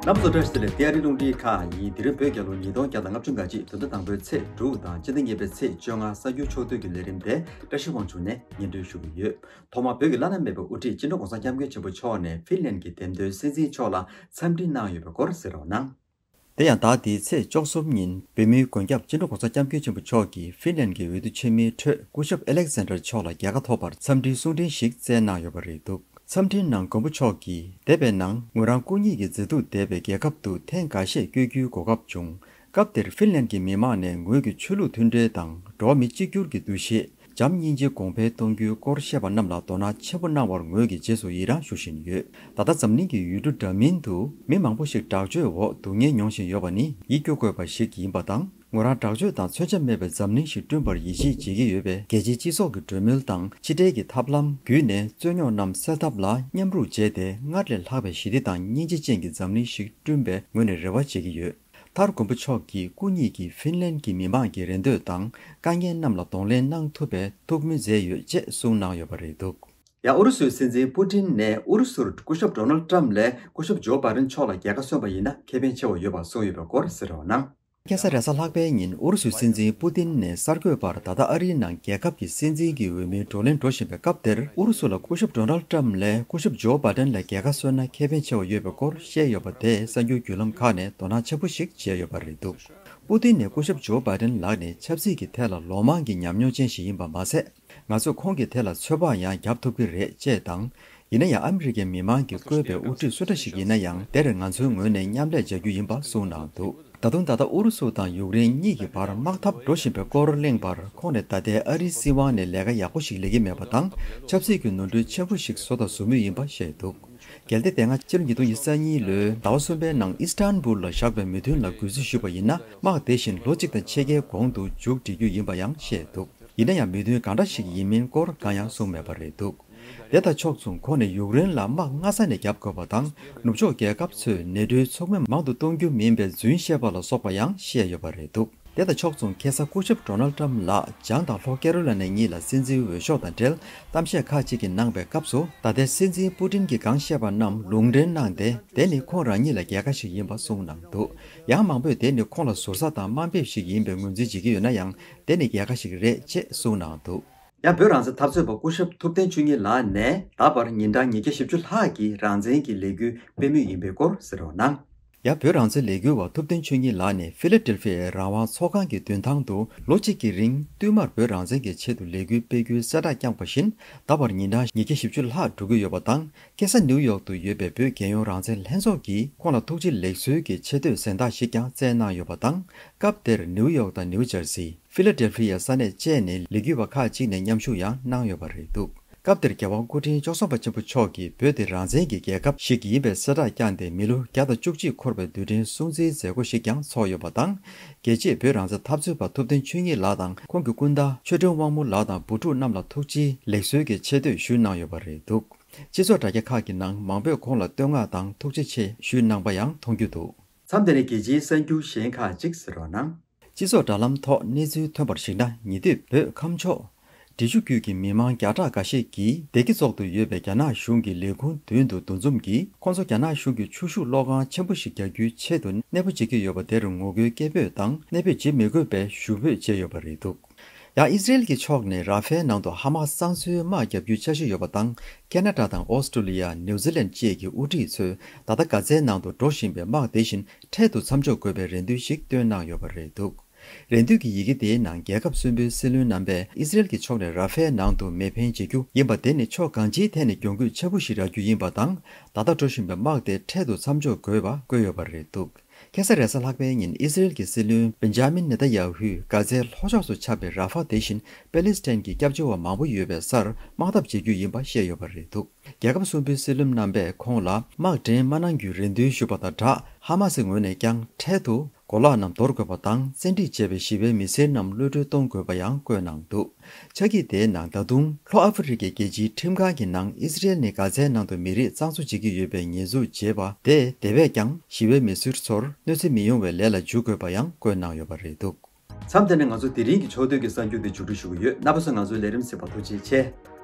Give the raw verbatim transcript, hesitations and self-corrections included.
རྣམ་པ་ཚོ་བཀྲ་ཤིས་བདེ་ལེགས། ཨ་རིའི་རླུང་འཕྲིན་ཁང་ཡིན། དེ་རིང་བོད་རྒྱལ་ལོ་ཉིས་སྟོང་བརྒྱ་དང་ལྔ་བཅུ་ང་གཅིག་བདུན་ཕྲག་དང་པོའི་ཚེས་དྲུག་དང་སྤྱི་ཟླ་གཉིས་པའི་ཚེས་བཅོ་ལྔ་གསར་འགྱུར་ཕྱོགས་བསྡུས་ཀྱི་ལས་རིམ་དེ་བཀྲ་ཤིས་དབང་ཕྱུག་ནས་སྙན་སྒྲོན་ཞུ་གི་ཡོད། ཐོག་མར་བོད་ཀྱི་བླ་ན་མེད་པའི་དབུ་ཁྲིད་སྤྱི་ནོར་༸གོང་ས་༸སྐྱབས་མགོན་ཆེན་པོ་མཆོག་ནས་ཧྥིན་ལན་གྱི་འདེམས་ཐོན་སྲིད་འཛིན་མཆོག་ལ་འཚམས་འདྲི་གནང་ཡོད་པའི་སྐོར་གསན་རོགས་གནང་། དེ་ཡང་ཟླ་འདིའི་ཚེས་བཅུ་གསུམ་ཉིན་བོད་མིའི་མགོན་སྐྱབས་སྤྱི་ནོར་༸གོང་ས་༸སྐྱབས་མགོན་ཆེན་པོ་མཆོག་གིས་ཧྥིན་ལན་གྱི་འོས་བསྡུ་ཆེན་མོའི་ཁྲོད་སྐུ་ཞབས་ཨེ་ལེག་ཟན་ཌར་མཆོག་ལ་རྒྱལ་ཁ་ཐོབ་པར་འཚམས་འདྲིའི་གསུང་འཕྲིན་ཞིག་བསྩལ་གནང་ཡོད་པ་རེད་འདུག་འཚམས་འདྲིའི་ནང་མགོན་པོ་མཆོག་གིས་འདས་པའི་ནང་ངོས་རང་སྐུ་ཉིད་ཀྱི་མཛེས་སྡུག་འདས་པའི་རྒྱལ་ཁབ་ཏུ་ཐེངས་འགའ་ཤས་བསྐྱོད་རྒྱུའི་གོ་སྐབས་བྱུང་། སྐབས་དེར་ཧྥིན་ལན་གྱི་མི་མང་ནས་ངོས་ཀྱི་ཆོས་ལུགས་མཐུན་འབྲེལ་དང་འགྲོ་བ་མི་གཅིག་གྱུར་གྱི་འདུ་ཤེས། བྱམས་སྙིང་རྗེ་གོང་འཕེལ་གཏོང་རྒྱུའི་སྐོར་བཤད་པ་རྣམས་ལ་དོ་སྣང་ཆེན་པོ་གནང་བར་ངོས་ཀྱིས་རྗེས་སུ་ཡི་རངས་ཞུ་བཞིན་ཡོད། ད་ལྟ་འཛམ་གླིང་གི་ཡུལ་གྲུ་འདྲ་མིན་དུ་མི་མང་པོ་ཞིག་དྲག་སྤྱོད་འོག་སྡུག་བསྔལ་མྱོང་བཞིན་ཡོད་པ་ནི་ཡིད་སྐྱོ་དགོས་པ་ཞིག་ཡིན་པ་དང་། ངོས་རང་དྲག་སྤྱོད་དང་མཚོན་ཆ་མེད་པའི་འཛམ་གླིང་ཞིག་བསྐྲུན་པར་ཡིད་ཆེས་བྱེད་ཀྱི་ཡོད་པས། རྒྱལ་སྤྱིའི་སྤྱི་ཚོགས་ཀྱི་གྲོས་མོལ་དང་ཕྱི་འབྲེལ་གྱི་ཐབས་ལམ་བརྒྱུད་ནས་རྩོད་རྙོག་རྣམས་སེལ་ཐབས་ལ་མཉམ་རུབ་བྱས་ཏེ། སྔར་ལས་ལྷག་པའི་ཞི་བདེ་དང་སྙིང་རྗེ་ཅན་གྱི་འཛམ་གླིང་ཞིག་བསྐྲུན་པའི་ངོས་ནས་རེ་བ་བྱེད་ཀྱི་ཡོད། མཐར་མགོན་པོ་མཆོག་གིས་སྐུ་ཉིད་ཀྱིས་ཧྥིན་ལན་གྱི་མི་མང་གི་རེ་འདོད་དང་དཀའ་ངལ་རྣམས་ལ་གདོང་ལེན་གནང་ཐུབ་པའི་ཐུགས་སྨོན་མཛད་ཡོད་ཅེས་གསུངས་གནང་ཡོད་པ་རེད་འདུག་ཡང་ཨུ་རུ་སུའི་སྲིད་འཛིན་པུ་ཏིན་ནས་ཨུ་རུ་སུར་སྐུ་ཞབས་ཌོ་ནལ་ཊམ་ལས་སྐུ་ཞབས་ཇོ་བྷའི་ཌེན་མཆོག་ལ་རྒྱལ་ཁ་སོན་པ་ཡིན་ན་ཁེ་ཕན་ཆེ་བ་ཡོད་པ་གསུངས་ཡོད་པའི་སྐོར་གསན་རོགས་གནང་། ཁ་སང་རེས་གཟའ་ལྷག་པའི་ཉིན་ཨུ་རུ་སུའི་སྲིད་འཛིན་པུ་ཏིན་ནས་གསར་འགོད་པར། ད་ལྟ་ཨ་རིའི་ནང་རྒྱལ་ཁབ་ཀྱི་སྲིད་འཛིན་གྱི་འོས་མིའི་བགྲོ་གླེང་འགྲོ་བཞིན་པའི་སྐབས་དེར། ཨུ་རུ་སུ་ལ་སྐུ་ཞབས་ཌོ་ནལ་ཊམ་ལས་སྐུ་ཞབས་ཇོ་བྷའི་ཌེན་ལ་རྒྱལ་ཁ་སོན་ན་ཁེ་ཕན་ཆེ་བ་ཡོད་པའི་སྐོར་བཤད་ཡོད་པ་དེས་གསར་འགྱུར་བརྒྱུད་ལམ་ཁག་ནས་དོ་སྣང་ཆེན་པོ་ཞིག་བྱས་ཡོད་པ་རེད་འདུག་པུ་ཏིན་ནས་སྐུ་ཞབས་ཇོ་བྷའི་ཌེན་ལགས་ནི་ཆབ་སྲིད་ཀྱི་ཐད་ལ་ལོ་མང་གི་ཉམས་མྱོང་ཅན་ཞིག་ཡིན་པ་མ་ཟད། ང་ཚོས་ཁོང་གི་ཐད་ལ་ཚོད་དཔག་ཡང་བརྒྱབ་ཐུབ་ཀྱི་རེད་ཅེས་དང་། ཡིན་ན་ཡང་ཨ་མི་རི་ཀའི་མི་མང་གིས་བསྐོས་པའི་དབུ་ཁྲིད་སུ་འདྲ་ཞིག་ཡིན་ན་ཡང་། དེར་ང་ཚོའི་ངོས་ནས་མཉམ་ལས་བྱ་རྒྱུ་ཡིན་པ་གསུངས་གནང་འདུག་ད་དུང་ད་ལྟ་ཨུ་རུ་སུ་དང་ཡུཀ་རེན་གཉིས་ཀྱི་བར་དམག་འཐབ་འགྲོ་བཞིན་པའི་སྐོར་གླེང་བར། ཁོང་ནས་ད་ལྟའི་ཨ་རིའི་སྲིད་དབང་ནས་ལས་ཀ་ཡག་པོ་ཞིག་ལས་ཀྱི་མེད་པ་དང་། ཆབ་སྲིད་ཀྱི་ནོར་འཁྲུལ་ཆེན་པོ་ཞིག་བཟོ་དང་བཟོ་མུས་ཡིན་པ་བཤད་འདུག་རྒྱལ་སྡེ་དེ་སྔ་ཕྱི་ལོ་ཉིས་སྟོང་ཉི་ཤུ་རྩ་གཉིས་ལོའི་ཟླ་བ་གསུམ་པའི་ནང་ཨི་སི་ཊན་བུལ་ལ་བཞག་པའི་མོས་མཐུན་ལ་གུས་བརྩི་ཞུས་པ་ཡིན་ན། དམག་དེ་བཞིན་ལོ་གཅིག་དང་ཕྱེད་ཀའི་གོང་དུ་མཇུག་སྒྲིལ་རྒྱུ་ཡིན་པ་ཡང་བཤད་འདུག་ཡིན་ན་ཡང་མོས་མཐུན་གང་འདྲ་ཞིག་ཡིན་མིན་སྐོར་གང་ཡང་གསུངས་མེད་པ་རེད་འདུག་དེ་དང་ཕྱོགས་མཚུངས་ཁོང་ནས་ཡུཀ་རེན་ལ་དམག་སྔ་ས་ནས་བརྒྱབ་དགོས་པ་དང་། ནུབ་ཕྱོགས་རྒྱལ་ཁབ་ཚོས་ནེ་ཊོའི་ཚོགས་མི་མང་དུ་གཏོང་རྒྱུ་མིན་པའི་རྫུན་བཤད་པ་ལ་སོགས་པ་ཡང་བཤད་ཡོད་པ་རེད་འདུག་དེ་དང་ཕྱོགས་མཚུངས་ཁ་སང་སྐུ་ཞབས་ཌོ་ནལ་ཊམ་ལགས་བྱང་དང་ལྷོ་ཀེ་རོ་ལི་ན་གཉིས་ལ་སྲིད་འཛིན་འོས་ཤོག་དང་འབྲེལ་གཏམ་བཤད་ཁག་ཅིག་གི་གནང་པའི་སྐབས་སུ། ད་ལྟའི་སྲིད་འཛིན་པུ་ཏིན་གྱིས་གང་བཤད་པ་རྣམས་ལུང་འདྲེན་གནང་སྟེ། དེ་ནི་ཁོང་རང་ཉིད་ལ་རྒྱལ་ཁ་ཞིག་ཡིན་པ་གསུངས་གནང་འདུག་ཡང་མང་པོས་དེ་ནི་ཁོང་ལ་ཟུར་ཟ་དང་དམའ་འབེབས་ཤིག་ཡིན་པའི་ངོས་འཛིན་བྱེད་ཀྱི་ཡོད་ན་ཡང་། དེ་ནི་རྒྱལ་ཁ་ཞིག་རེད་ཅེས་གསུངས་གནང་འདུག་ཡང་བོད་རང་བཙན་འཐབ་རྩོད་པ་སྐུ་ཞབས་ཐུབ་བསྟན་ཆོས་ཉིད་ལགས་ནས་ད་བར་ཉིན་གྲངས་ཉིས་བརྒྱ་བཞི་བཅུ་ལྷག་གི་རང་བཙན་གྱི་ལས་འགུལ་སྤེལ་མུས་ཡིན་པའི་སྐོར་གསན་རོགས་གནང་། ཡང་བོད་རང་བཙན་ལས་འགུལ་བ་ཐུབ་བསྟན་ཆོས་ཉིད་ལགས་ནས་ཕི་ལ་ཌེལ་ཕི་ཡའི་རང་དབང་ཚོགས་ཁང་གི་མདུན་ཐང་དུ་ལོ་གཅིག་གི་རིང་བསྟུད་མར་བོད་རང་བཙན་གྱི་ཆེད་དུ་ལས་འགུལ་སྤེལ་རྒྱུའི་གསལ་བསྒྲགས་བསྐྱངས་པ་བཞིན། ད་བར་ཉིན་གྲངས་ཉིས་བརྒྱ་བཞི་བཅུ་ལྷག་འགྲོ་གི་ཡོད་པ་དང་། ཁ་སང་ནིའུ་ཡོག་ཏུ་ཡོད་པའི་བོད་རྒྱལ་ཡོངས་རང་བཙན་ལྷན་ཚོགས་ཀྱིས་ཁོང་ལ་ཐུགས་རྗེ་ལེགས་གསོལ་གྱི་ཆེ་བསྟོད་གཟེངས་རྟགས་ཤིག་ཀྱང་བསྩལ་གནང་ཡོད་པ་དང་། སྐབས་དེར་ནིའུ་ཡོག་དང་ནིའུ་ཇར་སི། ཕི་ལ་ཌེལ་ཕི་ཡ་ས་གནས་བཅས་ནས་ལས་འགུལ་བ་ཁག་ཅིག་ནས་མཉམ་ཞུགས་ཡང་གནང་ཡོད་པ་རེད་འདུག་སྐབས་དེར་རྒྱལ་དབང་སྐུ་ཕྲེང་བཅུ་གསུམ་པ་ཆེན་པོ་མཆོག་གིས་བོད་དེ་རང་བཙན་གྱི་རྒྱལ་ཁབ་ཞིག་ཡིན་པའི་གསལ་བསྒྲགས་བསྐྱངས་ཏེ། མི་ལོ་བརྒྱ་དང་བཅུ་གཅིག་འཁོར་བའི་དུས་དྲན་སྲུང་བརྩིའི་མཛད་སྒོ་ཞིག་ཀྱང་ཚོགས་ཡོད་པ་དང་། རྒྱལ་གཅེས་བོད་རང་བཙན་འཐབ་རྩོད་པ་ཐུབ་བསྟན་ཆོས་ཉིད་ལགས་དང་། ཁོང་གི་སྐུ་ཟླ་ཆོས་སྒྲོན་དབང་མོ་ལགས་དང་བུ་ཕྲུག་རྣམས་ལ་ཐུགས་རྗེ་ལེགས་གསོལ་གྱི་ཆེ་བསྟོད་ཞུས་གནང་ཡོད་པ་རེད་འདུག་སྤྱི་ཚོགས་དྲ་རྒྱ་ཁག་གི་ནང་མང་པོས་ཁོང་ལ་བསྟོད་བསྔགས་དང་ཐུགས་རྗེ་ཆེ་ཞུས་གནང་པ་ཡང་མཐོང་རྒྱུ་འདུག་མཚམས་འདི་ནས་རྒྱལ་སྤྱིའི་གསར་འགྱུར་གཞན་ཁག་ཅིག་གསན་རོགས་གནང་། སྤྱི་ཚོགས་དྲ་ལམ་ཐོག་གནས་ཚུལ་ཐོན་པར་གཞིགས་ན། ཉེ་དུས་བོད་ཁམས་ཕྱོགས་འབྲི་ཆུ་རྒྱུད་ཀྱི་མི་མང་བརྒྱ་ཕྲག་འགའ་ཤས་ཀྱིས་བདེ་སྐྱིད་ཚོགས་འདུ་ཡོད་པའི་རྒྱ་ནག་གཞུང་གི་ལས་ཁུངས་མདུན་དུ་འདུ་འཛོམས་ཀྱིས། ཁོང་ཚོ་རྒྱ་ནག་གཞུང་གི་ཆུ་ཤུགས་གློག་ཁང་ཆེན་པོ་ཞིག་རྒྱག་རྒྱུའི་ཆེད་དུ་གནས་སྤོ་བྱེད་ཀྱི་ཡོད་པ་དེར་ངོ་རྒོལ་སྐད་འབོད་དང་། གནས་སྤོས་བྱེད་མི་དགོས་པའི་ཞུ་འབོད་བྱས་ཡོད་པ་རེད་འདུག་ཡང་ཨི་ཟི་རེལ་གྱི་ཕྱོགས་ནས་ར་ཧྥེལ་ནང་དུ་ཧ་མ་སི་གཙང་བཟོའི་དམག་བརྒྱབ་རྒྱུའི་འཆར་གཞི་ཡོད་པ་དང་། ཁེ་ན་ཌ་དང་ཨོ་སི་ཀྲོ་ལི་ཡ། ནིའུ་ཛི་ལན་བཅས་ཀྱི་དབུ་ཁྲིད་ཚོས་ད་ལྟ་གྷ་ཛའི་ནང་དུ་འགྲོ་བཞིན་པའི་དམག་དེ་བཞིན་འཕྲལ་དུ་མཚམས་འཇོག་དགོས་པའི་རེ་འདུན་ཞིག་བཏོན་གནང་ཡོད་པ་རེད་འདུག་རེ་འདུན་གྱི་ཡི་གེ་དེའི་ནང་རྒྱལ་ཁབ་གསུམ་པོའི་སྲིད་བློན་རྣམ་པས་ཨི་ཟི་རེལ་གྱི་ཕྱོགས་ནས་ར་ཧྥེལ་ནང་དུ་མེ་འཕེན་བྱེད་རྒྱུ་ཡིན་པ་དེ་ནི་ཕྱོགས་གང་ཅིའི་ཐད་ནས་གྱོང་གུད་ཆེན་པོ་ཞིག་རག་རྒྱུ་ཡིན་པ་དང་། ད་ལྟ་འགྲོ་བཞིན་པའི་དམག་དེ་འཕྲལ་དུ་མཚམས་འཇོག་དགོས་པ་བཀོད་ཡོད་པ་རེད་འདུག་ཁ་སང་རེས་གཟའ་ལྷག་པའི་ཉིན་ཨི་ཟི་རེལ་གྱི་སྲིད་བློན་བེན་ཇ་མིན་ནེ་ཐན་ཡ་ཧུས་གྷ་ཛའི་ལྷོ་ཕྱོགས་སུ་ཆགས་པའི་ར་ཧྥ་དེ་བཞིན་པེ་ལི་སི་ཐན་གྱི་སྐྱབས་བཅོལ་བ་མང་པོ་ཡོད་པའི་སར་དམག་འཐབ་བྱེད་རྒྱུ་ཡིན་པ་བཤད་ཡོད་པ་རེད་འདུག་རྒྱལ་ཁབ་གསུམ་པོའི་སྲིད་བློན་རྣམ་པས་ཁོང་ལ་དམག་འདྲེན་མ་གནང་རྒྱུའི་རེ་འདུན་ཞུས་པ་དང་སྦྲགས། ཧ་མ་སི་ངོས་ནས་ཀྱང་འཕྲལ་དུ་གོ་ལག་རྣམས་འདོར་དགོས་པ་དང་། བཙན་ཁྲིད་བྱས་པའི་ཞི་བའི་མི་སེར་རྣམས་གློད་གྲོལ་གཏོང་དགོས་པ་ཡང་བཀོད་གནང་འདུག་ཕྱག་ཡིག་དེའི་ནང་ད་དུང་ལྷོ་ཨ་ཧྥེ་རི་ཁའི་རྒྱལ་སྤྱིའི་ཁྲིམས་ཁང་གི་ནང་ཨི་ཟི་རེལ་ནི་གྷ་ཛའི་ནང་དུ་མི་རིགས་གཙང་བཟོ་བྱེད་ཀྱི་ཡོད་པའི་ཉེས་འཛུགས་བྱས་པ་དེ་དེ་བས་ཀྱང་ཞི་བའི་མི་སེར་ཚོར་གནོད་འཚེ་མི་ཡོང་བའི་ལས་ལ་འཇུག་དགོས་པ་ཡང་བཀོད་གནང་ཡོད་པ་རེད་འདུག་མཚམས་དེ་ནས་ང་ཚོ་དེ་རིང་གི་ཕྱོགས་བསྡུས་ཀྱི་གསར་འགྱུར་དེ་མཇུག་སྒྲིལ་ཞུ་གི་ཡོད། རྣམ་པ་ཚོས་ང་ཚོའི་ལས་རིམ་གཟིགས་པར་ཐུགས་རྗེ་ཆེ།